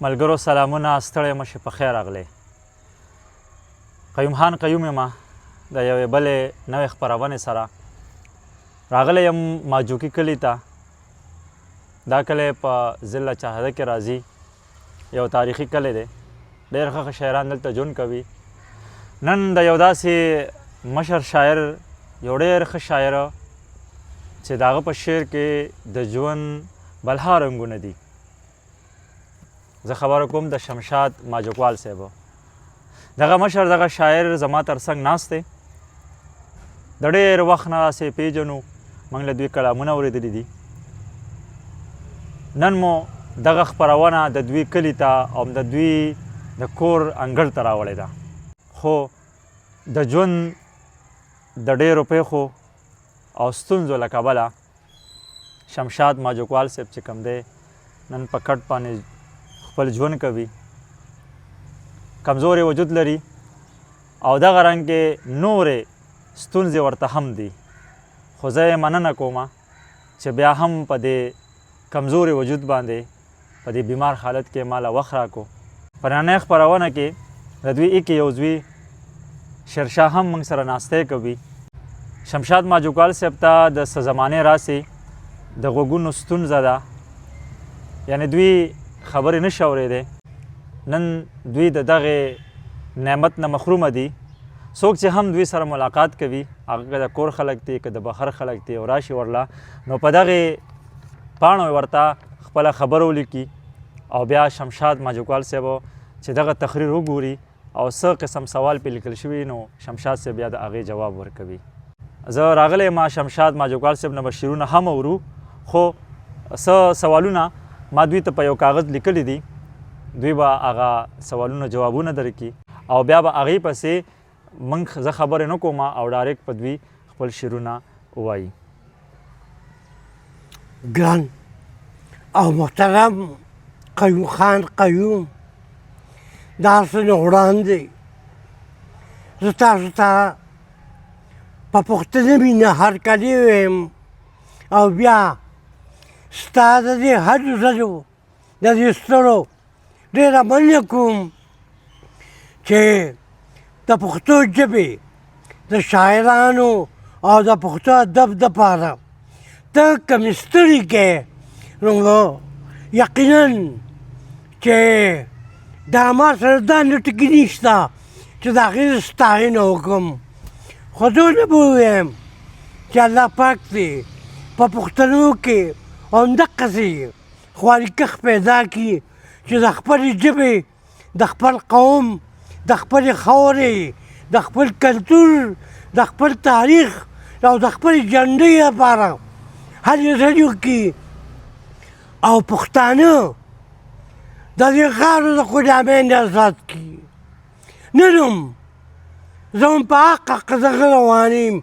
ملګرو سلامونه، ستړی مشه، په خیر راغلی. قیوم خان قیوم یم، د یوې بلې نوې خپرونې سره راغلی یم ماجوکي کلي ته. دا کلی په ضلع چهده کې راځي، یو تاریخي کلی دی، ډېر ښه ښه شاعران دلته ژوند کوي. نن د یو داسې مشر شاعر، یو ډېر ښه شاعر چې د هغه په شعر کې د ژوند بلها رنګونه دي، زه خبره کوم د شمشاد ماجوکوال صاحب. دغه مشر، دغه شاعر زما تر څنګ ناست دی، د ډېر وخت نه راسې پیژنو، موږ له دوی کلامونه اورېدلي دي. نن مو دغه خپرونه د دوی کلي ته او د دوی د کور انګړ ته راوړې ده، خو د ژوند د ډېرو پیښو او ستونزو له کبله شمشاد ماجوکوال صاحب چې کوم دی نن په کټ باندې خپل ژوند کوي، کمزورې وجود لري او دغه رنګ کې نورې ستونزې ورته هم دي، خو زه یې مننه کوم چې بیا هم په دې کمزوري وجود باندې، په دې بیمار حالت کې ماله وخت راکو. په نننۍ خپرونه کې د دوی ایکې یو زوی شیرشاه هم موږ سره ناستی کوي. شمشاد ماجوکوال صاحب ته د څه زمانې راسې د غوږونو ستونزه ده، یعنې دوی خبرې نه شي اورېدی. نن دوی د دغې نعمت نه محرومه دي. څوک چې هم دوی سره ملاقات کوي، هغه که د کور خلک دي که د بهر خلک دي، او راشي ورله نو په دغې پاڼو ورته خپله خبره ولیکي او بیا شمشاد ماجوکوال صاحب چې دغه تقریر وګوري او څه قسم سوال پې لیکل شوي نو شمشاد صاحب بیا د هغې جواب ورکوي. زه راغلی ما شمشاد ماجوکوال صاحب نه به شعرونه هم اورو، خو څه سوالونه ما دوی ته په یو کاغذ لیکلي دي، دوی به هغه سوالونه جوابونه درکړي او بیا به هغې پسې موږ زه خبرې نه کوم او ډایرکټ په دوی خپل شعرونه ووایي. ګران او محترم قیوم خان قیوم، دا څه نه وړاندې زه تاسو ته په پښتنه مینه هرکلی وایم او بیا ستا د دې هلو ځلو، د دې ستړو ډېره مننه کوم چې د پښتو ژبې د شاعرانو او د پښتو ادب دپاره ته کومې ستړي کې، نو یقینا چې دا ما سره دا نه ټکي نشته چې د هغې ستاینه وکړم، خو دونه به ووایم چې الله پاک دې په پښتنو کې همدقسې خواریکښ پیدا کړي چې د خپلې ژبې، د خپل قوم، د خپلې خاورې، د خپل کلتور، د خپل تاریخ او د خپلې جنډې لپاره هلې ځلې وکړي او پښتانه د دې خاورو د غلامۍ نه ازاد کړي. نن هم زه هم په حق حق دغه روان یم،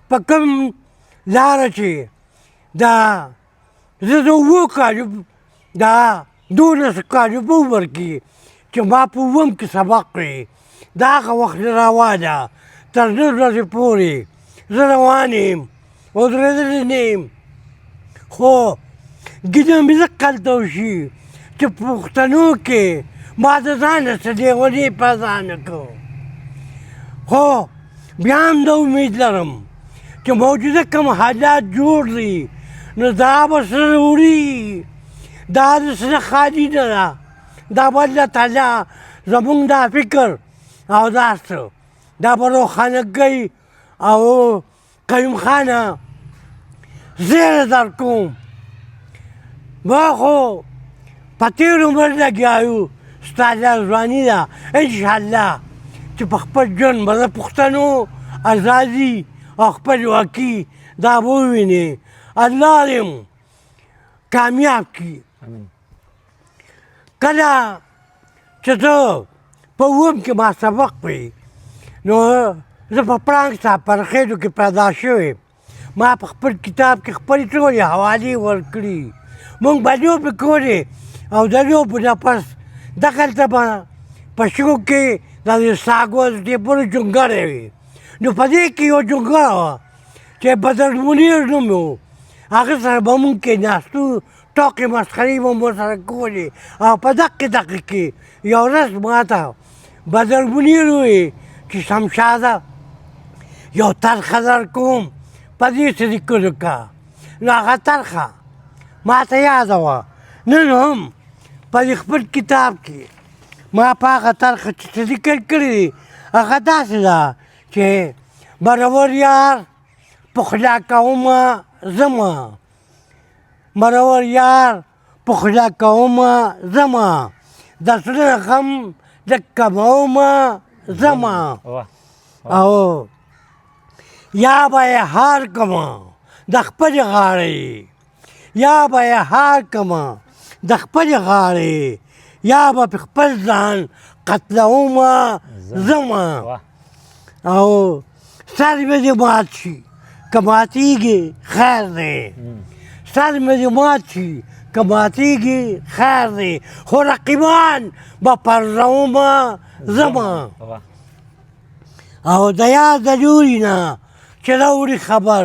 په کوم لاره چې دا زه د 7 کالو، دا 12 کالو په عمر کې چې ما په اووم کې سبق وی، دا هغه وخت نه راواله تر نن ورځې پورې زه روان یم او درېدلی نه یم. خو ګیله مې ځکه هلته وشي چې پښتنو کې ما د ځانه څه لېونی پیدا نه کړ، خو بیا هم دا امید لرم چې موجوده کوم حالات جوړ دي نو دا به سره وړي، دا د څه خالي نه ده، دا به الله تعالی زمونږ دا فکر او دا څه دا به روښانه کوي. او قیوم خانه زیره در کوم، ما خو په تېر عمر لګیا یو، ستا لا ځواني ده، انشاءالله چې په خپل ژوند به د پښتنو ازادي او خپلواکي دا به ووینې. الله دې کامیاب کړي. کله چې زه په اووم کې ما سبق وی، نو زه په پړانګ صاحب پرخېلو کې پیدا شوی، ما په خپل کتاب کې خپلې ټولې حوالې ورکړي. مونږ به لوبې کولې او د لوبو نه پس دغلته به په شګو کې د دې ساګو د ټیپونو جونګړی وي، نو په دې کې یو جونګړه وه چې بدر منیر نوم و، هغه سره به مونږ کېناستو. ټوکې مسخرې به مو سره کولې. او په دقې دقې کې یو ورځ ما ته بدر منیر وویل چې شمشاده یو طرحه در کوم، په دې څه لیکلو که. نو هغه طرحه ما ته یاده وه، نن هم په دې خپل کتاب کې ما په هغه طرحه چې څه لیکل کړي دي هغه داسې ده چې مرور یار پخلا کومه ځمه، مرور یار پخلا کومه ځمه، د زړه غم لږ کمومه ځمه، او یا به یې هار کمه د خپلې غاړې، یا به یې هار کمه د خپلې غاړې، یا به په خپل ځان قتلومه ځمه، او سر مې دې مات شي که ماتېږي خیر دی، سر مې دې مات شي که ماتېږي خیر دی، خو رقیبان به پرځومه ځمه. او د یار د لوري نه چې راوړي خبر،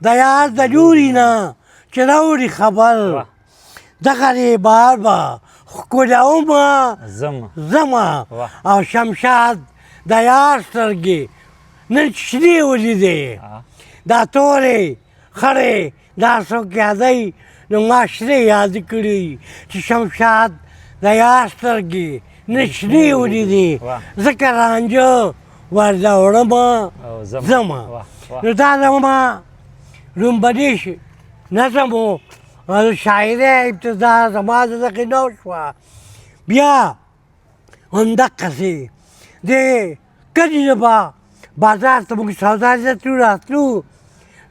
د یار د لوري نه چې راوړي خبر، دغه ریبار به ښکلومه ځمه. او شمشاد د یار سترګې نن شنې ولیدې، دا تورې خړې دا څوک یادوي، نو ما شنې یادې کړي چې شمشاد د یار سترګې نن شنې ولیدې، ځکه رانجه ورله وړمه ځمه. نو دا زما لومبنی نظم و، او شاعرۍ ابتدا زما د دغې نه وشوه. بیا همدقسې د کلي نه به بازار ته موږ سودا ته تلو راتلو،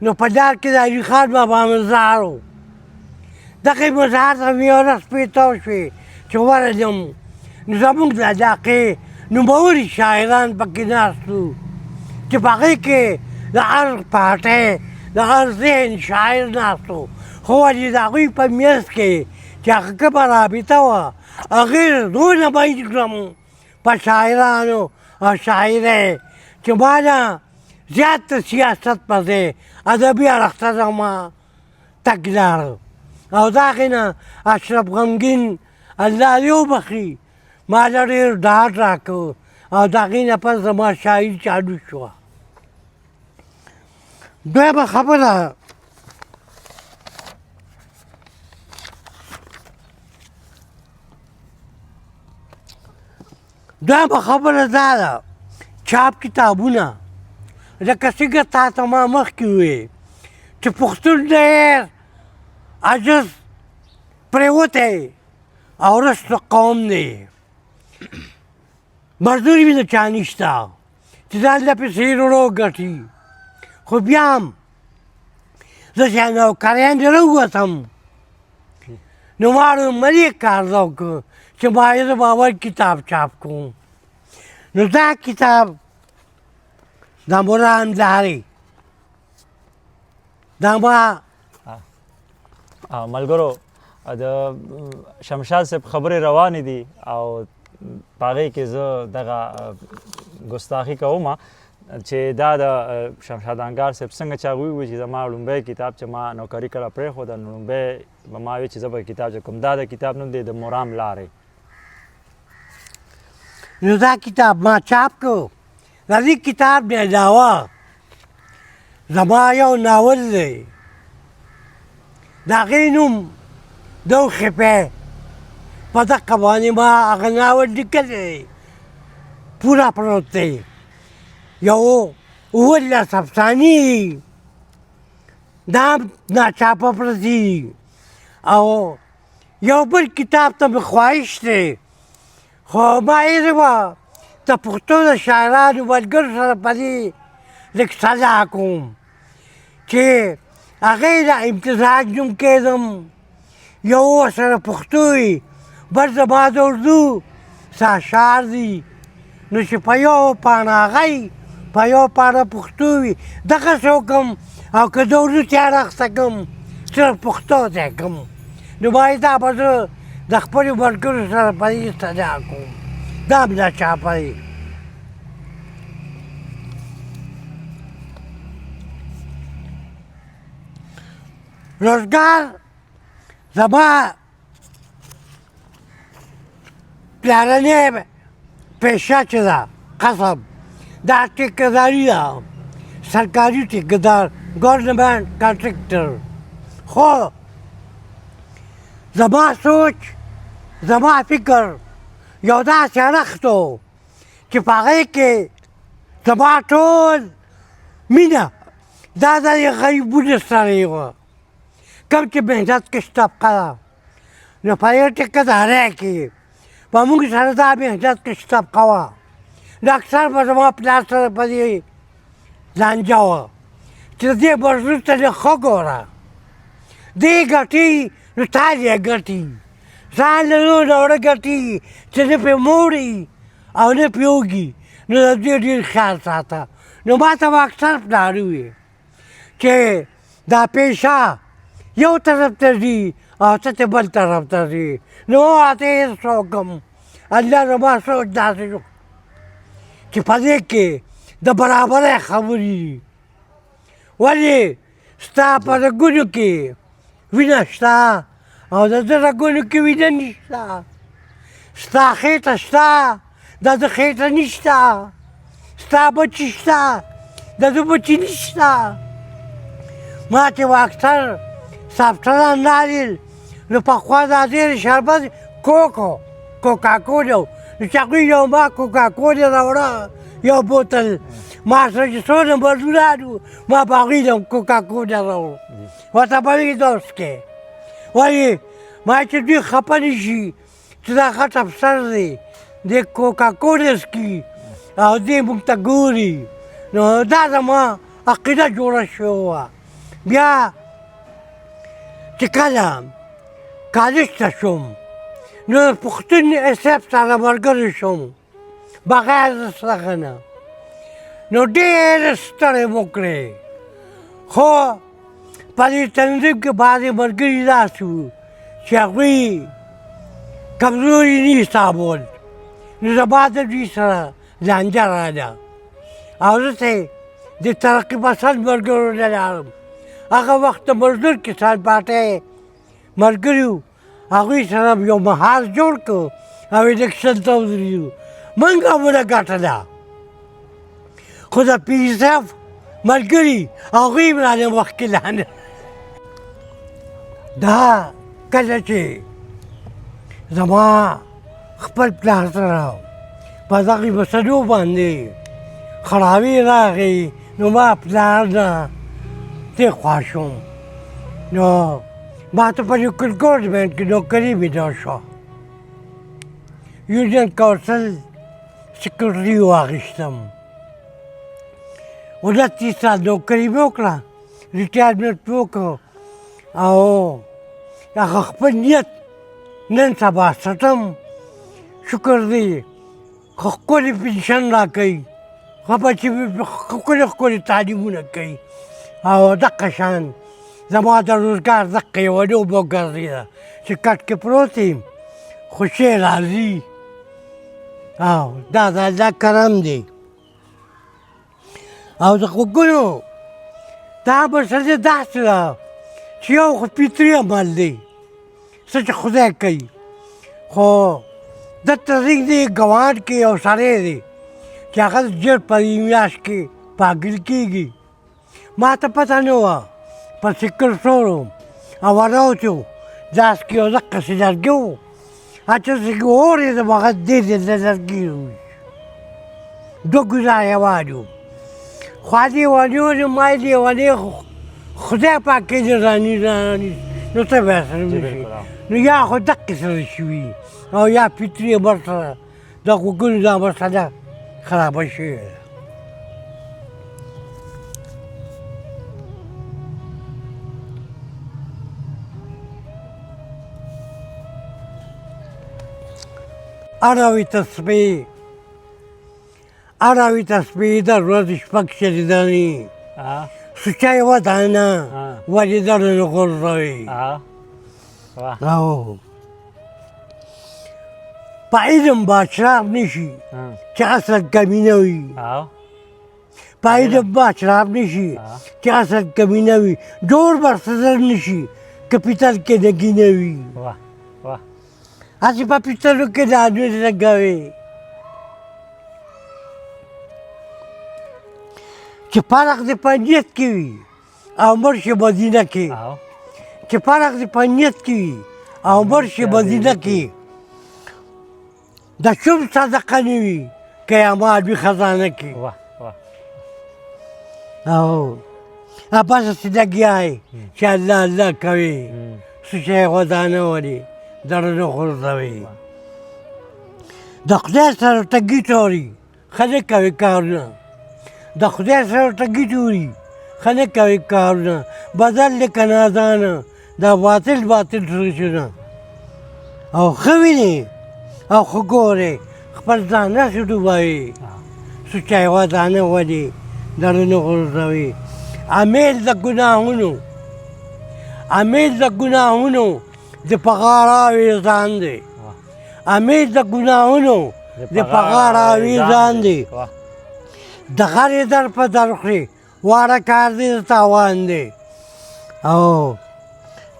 نو په لار کې د علي خان بابا مزار و. دغې مزار ته مې یوه ورځ شپې تاو شوې چې ورغلم، نو زموږ د علاقې نوموړي شاعران پکې ناست وو چې په هغې کې د هر پارټۍ د هر ذهن شاعر ناست و، خو ولې د هغوی په منځ کې چې هغه کومه رابطه وه هغې دونه بیل کړم په شاعرانو او شاعرۍ چې ما نه زیات د سیاست په ځای ادبي اړخ ته زما تګ لاړ. او د هغې نه اشرف غمګین الله دې وبخښي ما له ډېر ډاډ راکړ، او د هغې نه پس زما شاعري چالو شوه. دویمه خبره دا ده چاپ کتابونه لکه څنګه تا ته ما مخکې وویل چې پښتون ډېر عاجز پرېوتی او رسته قوم دی، مزدوري مې د چا نشته چې ځان له پیسې روړو ګټي، خو بیا هم زه چې نوکریان دې راووتم نو ما لومړی کار دا وکړ چې ما یې زه به اول کتاب چاپ کوم. نو دا کتاب د مرام لارې دا ما ملګرو د شمشاد صاحب خبرې روانې دي او په هغې کې زه دغه ګستاخي کوم چې دا د شمشاد انګار صاحب څنګه چې هغوی وویل چې زما لومړی کتاب چې ما نوکري کله پرېښوده، نو لومړی به ما ویل چې زه به کتاب چې کوم، دا د کتاب نوم دی د مرام لارې. نو دا کتاب ما چاپ کړ. د دې کتاب نه علاوه زما یو ناول دی، د هغې نوم د اوښې پی، په دقه باندې ما هغه ناول لیکلی دی، پوره پروت دی، یو 17 افسانې دي، دا هم ناچاپه پرتې دي. او یو بل کتاب ته مې خواهش دی، خو ما یې به د پښتو د شاعرانو ملګرو سره په دې لږ سلا کوم چې هغې د امتزاج نوم کېدم، یو ورسره پښتو وي، بل زما د اردو څه اشعار دي، نو چې په یو پاڼه هغه وي په یو پاڼه پښتو وي، دغسې وکړم، او که د اردو تیاره اخته کړم صرف پښتو ته کړم، نو باید دا به زه د خپلو ملګرو سره په دې سلا کوم، دا هم دا چاپه دی. روزګار زما پلارنۍ پیشه چې ده، قسم، دا ټیکهداري ده، سرکاري ټیکهدار، ګورنمنټ کانټریکټر. خو زما سوچ، زما فکر یو داسې اړخ ته و چې په هغې کې زما ټول مینه دا د غریبونو سره وه، کوم چې محنت کش طبقه ده. نو په دې ټیکهدارۍ کې په موږ سره دا محنت کش طبقه وه. نو اکثر به زما پلار سره په دې لانجه وه چې د دې مزدور ته دې ښه ګوره، دې ګټي نو تا دې ګټي، ځان له نورو وړه ګټي چې نه پرې موړي او نه پرې وږي، نو د دې ډېر خیال ساته. نو ما ته به اکثر پلار وویل چې دا پیشه یو طرف ته ځي او ته ته بل طرف ته ځي. نو ته یې څه وکړم، الله زما سوچ داسې شو چې په دې کې د برابرۍ خبرې دي. ولې ستا په رګونو کې وینه شته او د ده رګونو کې وینه نشته، ستا خېټه شته، د ده خېټه نشته، ستا بچي شته، د ده بچي نشته. ما چې به اکثر سافټران راغلل، نو پخوا دا ډېر شربت کوکو کوکاکولا و، نو چې هغوی یو ما کوکاکولا راوړه یو بوتل، ما سره چې څونه مزدوران وو ما به هغوی له هم کوکاکولا راوړو، ورته به ویې دوست کې. ولې ما چې دوی خفه نه شي چې دا غټ افسر دی، دې کوکاکولا څکي او دې موږ ته ګوري. نو دا زما عقیده جوړه شوې وه. بیا چې کله کالج ته شوم نو پښتون اس اف سره ملګری شوم بغیر د څه نه، نو ډېرې ستړې مو کړې. خو په دې تنظیم کې بعضې ملګري داسې وو چې هغوی کمزوري نه حسابول، نو زما د دوی سره لانجه راغله او زه ته د ترقي پسند ملګرو نه لاړم. هغه وخت د مزدور کسان پارټۍ ملګري وو، هغوی سره یو محاذ جوړ کړو او الکشن ته ودرېدو. موږ هم ونه ګټله، خو د پي ایس اف ملګري هغوی هم رانه مخکې لاړل. دا کله چې زما خپل پلار سره په دغې مسلو باندې خرابې راغی، نو ما پلار نه تې خوا شوم. نو ما ته په لوکل ګورنمنټ کې نوکري پیدا شوه، یونین کونسل سیکرټري واخیستم. 29 سال نوکري مې وکړه، ریټایرمنټ مې وکړ او هغه خپل نیت نن سبا څټم. شکر دی ښه ښکلې پنشن راکوي، ښه بچي مې ښکلې ښکلې تعلیمونه کوي او دقه شان زما د روزګار دقه یوه لوبه وګرځېده چې کټ کې پروت یم خو شی راځي. او دا د الله کرم دی. او د غوږونو دا مسله داسې ده چې یو خو فطري عمل دی، څه چې خدای کوي، خو دلته زموږ دی ګوان کې یو سړی دی چې هغه ژر په دې میاشت کې پاګل کېږي. ما ته پته نه وه، په سیکل سور وم او وروتو لاس کې یو دقسې لرګی و، چې څه وورېدم هغه دې دې له لرګي وویشت. دوه ګزاره یې وانیو، خوا دې ونیولم، ما یې لېونی خدای پاک کې دې رانیسي، نو څه به سره وشي؟ نو یا خو دقې سره شوي او یا فطري عمر سره د غوږونو دا مسله خرابه شوې ده. اړوي تسبیح، اړوي تسبیح د ورځې شپږ شلې دانې، سوچه یوه دانه ولې درنه غورځوي. او په علم باچراغ نشي چې اصل کمینه وي، په علم باچراغ نشي چې اصل کمینه وي، جوړ به ستر نشي که پیتل کې نګینه وي. واه واه. هسې په پیتلو کې دانې لګوي چې فرق دې په نیت کې وي او مړ شي مدینه کې. چې فرق دې په نیت کې وي او مړ شي مدینه کې، د شوم صدقه نه وي که اعمال وي خزانه کې. او بس هسې لګیا یې چې الله الله کوي، څه شی ودانه ولي درنه غورځوي. د خدای سره ټګي توري ښه نه کوي کارونه، د خدای سره ټګي توري ښه نه کوي کارونه، بدل دې که نادانه دا باطل باطل سوچونه. او ښه وینې او ښه ګورې خپل ځان هسې ډوبوي، څه چې یوه دانه ولي درنه غورځوي. امیل د ګناهونو، امیل د ګناهونو د په غاړه آویزان دی، امیل د ګناهونو د په غاړه آویزان دی. د غرې در په در خوري واړه کار دی د تاوان دی. او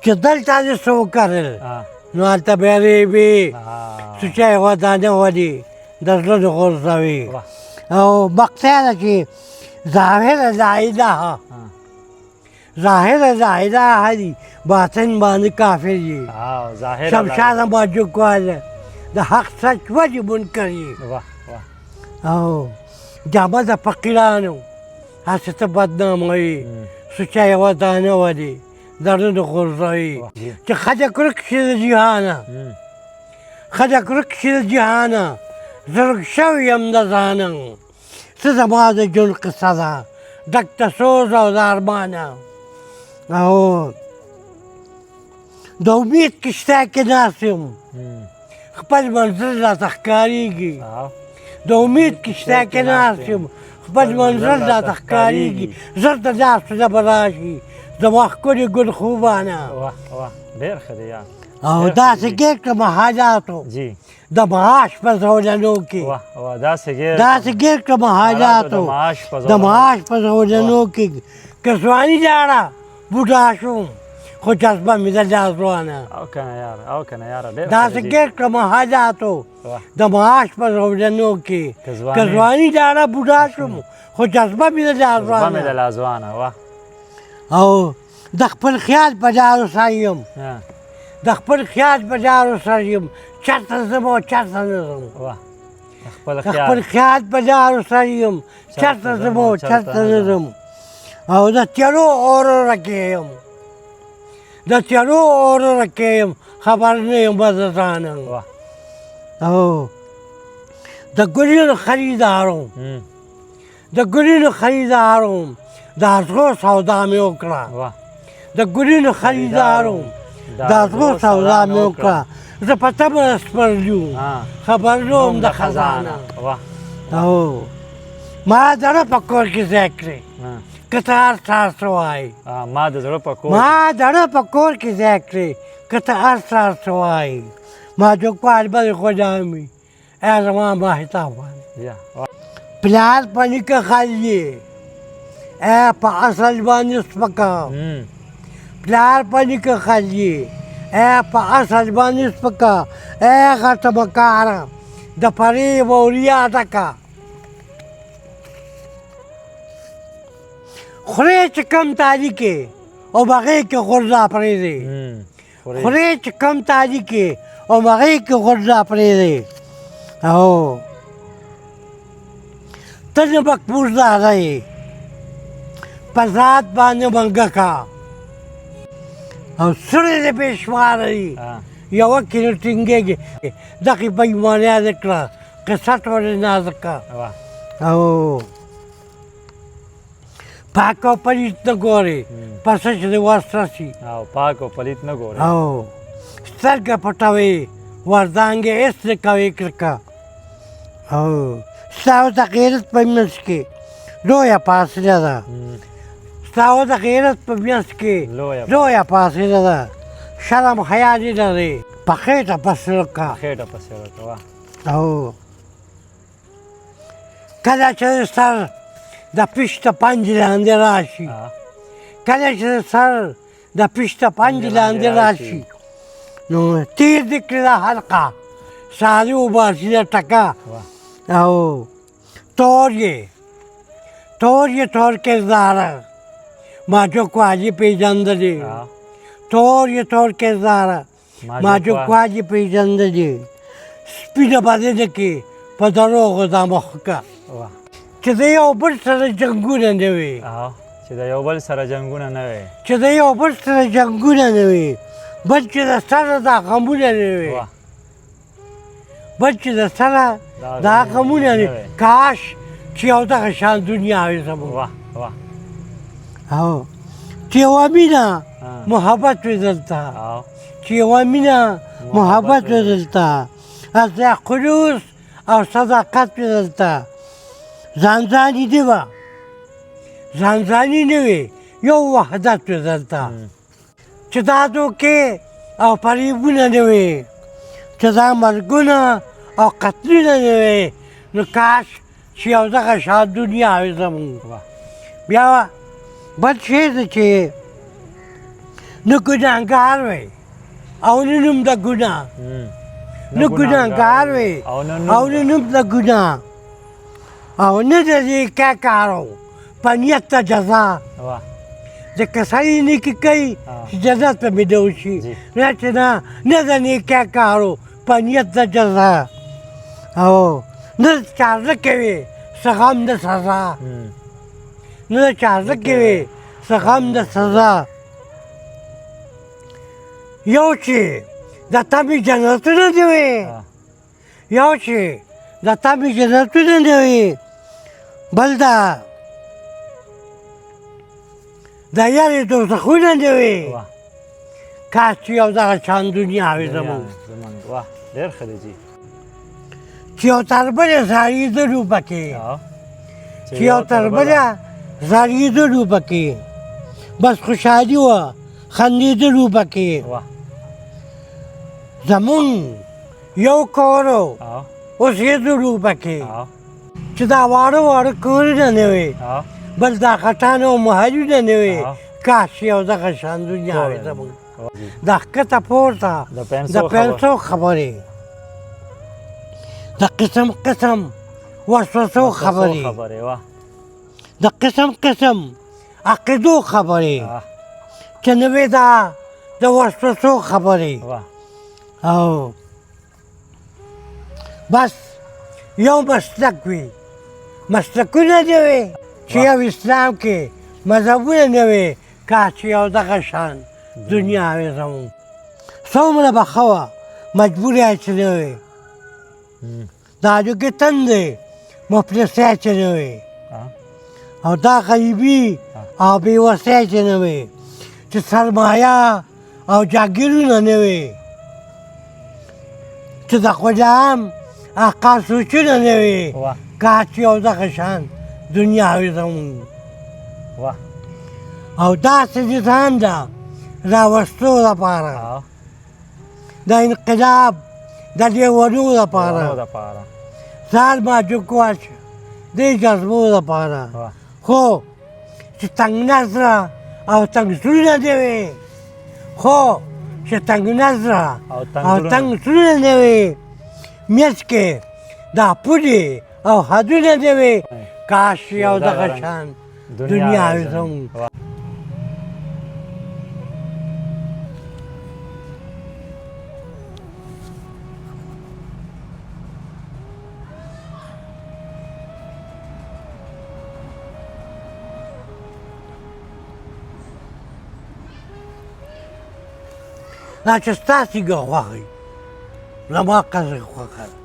چې دلته دې څه وکرل نو هلته بیا ریبې، څه چې یوه دانه ولي د زړه نه غورځوي. او مقطع ده چې ظاهره لا اله، ظاهره لا اله دي، باطن باندې کافر یې. شمشاده ماجوکواله د حق سچ ولې منکر یې. او جامه د فقیرانو هسې ته بدناموي، څه چې یوه دانه ولي درنه غورځوي. چې خلک ورک شي د جهانه، خلک ورک شي د جهانه، زه ورک شوی یم د ځانه. څه زما د ژوند قصه ده ډک د سوز او د ارمانه. او د امید کښته کې ناست یم، خپل منزل راته ښکارېږي. د امید کښته کې ناست یم، خپل منزل راته ښکارېږي. زر د ناستو نه به راشي زما ښکلي ګل خوبانه. ډېر ښه دی. او داسې ګیر کړم حالاتو د معاش په زولنو کې، داسې ګیر کړم حالاتو د معاش په زولنو کې. که ځواني لاړه بوډا شوم، خو جذبه مې ده لا ځوانه. او که نه یاره، او که نه یاره، ډېر داسې ګیر کړم حالاتو د معاش په زولنو کې. که ځواني لاړه بوډا شوم، خو جذبه مې ده لا ځوانه. جذبه مې ده لا ځوانه. واه. او د خپل خیال په لارو سر یم، د خپل خیال په لارو سر یم، چېرته ځم او چېرته نه ځم. د خپل خیال په لارو سر یم، چېرته ځم او چېرته نه ځم. او د تیارو اورو رکې یم، د تیارو اورو رکې یم، خبر نه یم به د ځانه. او د ګلونو خریدارم، د ګلونو خریدارم، د ازغو سودا مې وکړه. د ګلونو خریدارم، د ازغو سودا مې وکړه. زه په تمه د سپرلیو خبر نه وم د خزانه. او ما د زړه په کور کې ځای کړې، که ته هر سهار څه وایې. ما د زړه په کور، ما د زړه په کور کې ځای کړې، که ته هر سهار څه وایې. ما جوکوال به دې غلام وي، ای زما ماهتابان. پلار په نیکه غل یې، ای په اصل باندې سپکه. پلار په نیکه غل یې، ای په اصل باندې سپکه. ای غټه مکاره د فریب او ریا ډکه. خورې چې کم تالي کې او بغې کې غورځا پرېږدي، خورې چې کم تالي کې او بغې کې غورځا پرېږدي. او ته نه مقبول زاده یې، په ذات باندې منګکه. او سړی دې بې شماره دي، یوه کې نه ټینګېږي. دغې بېمانیا دې کړه، قصه ټولې نازکه. او پاک او پلیت نه ګورې، په څه چې دې وس رسي. او پاک او پلیت نه ګورې، او سترګه پټوې، وردانګې هېڅ نه کوې کرکه. او ستا او د غیرت په منځ کې لویه فاصله ده، ستا او د غیرت په منځ کې لویه فاصله ده. شرم حیا دې لرې، په خېټه پسې وکړه، خېټه پسې وکړه. او کله چې سر د پیش د پنجې لاندې راشي، کله چې سر د پشته پنجې لاندې راشي. نو تیر دې کړي دا حلقه ساري وباسي دا ټکه او تور یې تور یې تور کردار ما جو کواجي پېژندلې، تور یې تور کردار ما جو کواجي پېژندلې، سپینه بدنه کې په دروغو دا مخکه چې د یو بل سره جنګونه نه وي، چې د یو بل سره جنګونه نه وي، چې د یو بل سره جنګونه نه وي، بل چې د سره دا غمونه نه وي، بل چې د سره دا غمونه نه وي. کاش چې یو دغه شان دنیا وي زموږ. او چې یوه مینه محبت وي دلته، چې یوه مینه محبت وي دلته، هلته خلوص او صداقت وي دلته، ځانځاني دی وه، ځانځاني نه وي، یو وحدت وي دلته، چې دا دوکې او فریبونه نه وي، چې دا مرګونه او قتلونه نه وي. نو کاش چې یو دغه شان دنیا وي زموږ. بیا بل شی دی چې نه ګناهګار وي او نه نوم د ګناه، نه ګناهګار وي او نه نوم د ګناه، او نه د دې کارو په نیت ته جزا. ځکه سړی نیکي کوي چې جزا ته مې وشي، نه چې نه نه د نیکه کارو په نیت د جزا، او نه چا زړه کوي څه غم د سزا، نه چا زړه کوي څه غم د سزا. یو چې د تمې جنتونه دي وي، یو چې د تمې جنتونه دي وي، بل دا د یارې دوزخونه دي وي. کاش چې یو دغه شان دنیا وي زموږ. واه ډېر ښه دی جي. چې یو تر بله ځارېدلو پکې، چې یو تر بله ځارېدلو پکې، بس خوشحالي وه خندېدلو پکې. زموږ یو کور و اوسېدلو پکې، چې دا واړه واړه کورونه نه وي، بل دا غټان او محلونه نه وي. کاش یو دغه شان دنیا وي زموږ. دا ښکته پورته د پیسو خبرې، د قسم قسم وسوسو خبرې، د قسم قسم عقیدو خبرې، چې نه وي دا د وسوسو خبرې. او بس یو مسلک وي، مسلکونه نه وي، چې یو اسلام کې مذهبونه نه وي. کاش چې یو دغه شان دنیا وي زموږ. څومره به ښه وه مجبوریا چې نه وي، دا هډوکي تندې مفلسیا چې نه وي، او دا غریبي او بېوسۍ چې نه وي، چې سرمایه او جاګیرونه نه وي، چې د غلام آقا سوچونه نه وي. کاش چې یو دغه شان دنیا وي زموږ. او داسې نظام ده راوستو لپاره، د انقلاب د لېونو لپاره، ځان ماجوک واچه دې جذبو لپاره. خو چې تنګ نظره او تنګ زړونه نه وي، خو چې تنګ نظره او تنګ زړونه نه وي، منځ کې دا پولې او حدونه نه وي. کاش یو دغه شان دنیا وي زموږ. دا چې ستاسې خوښ وي، زما قصر خوښه ده.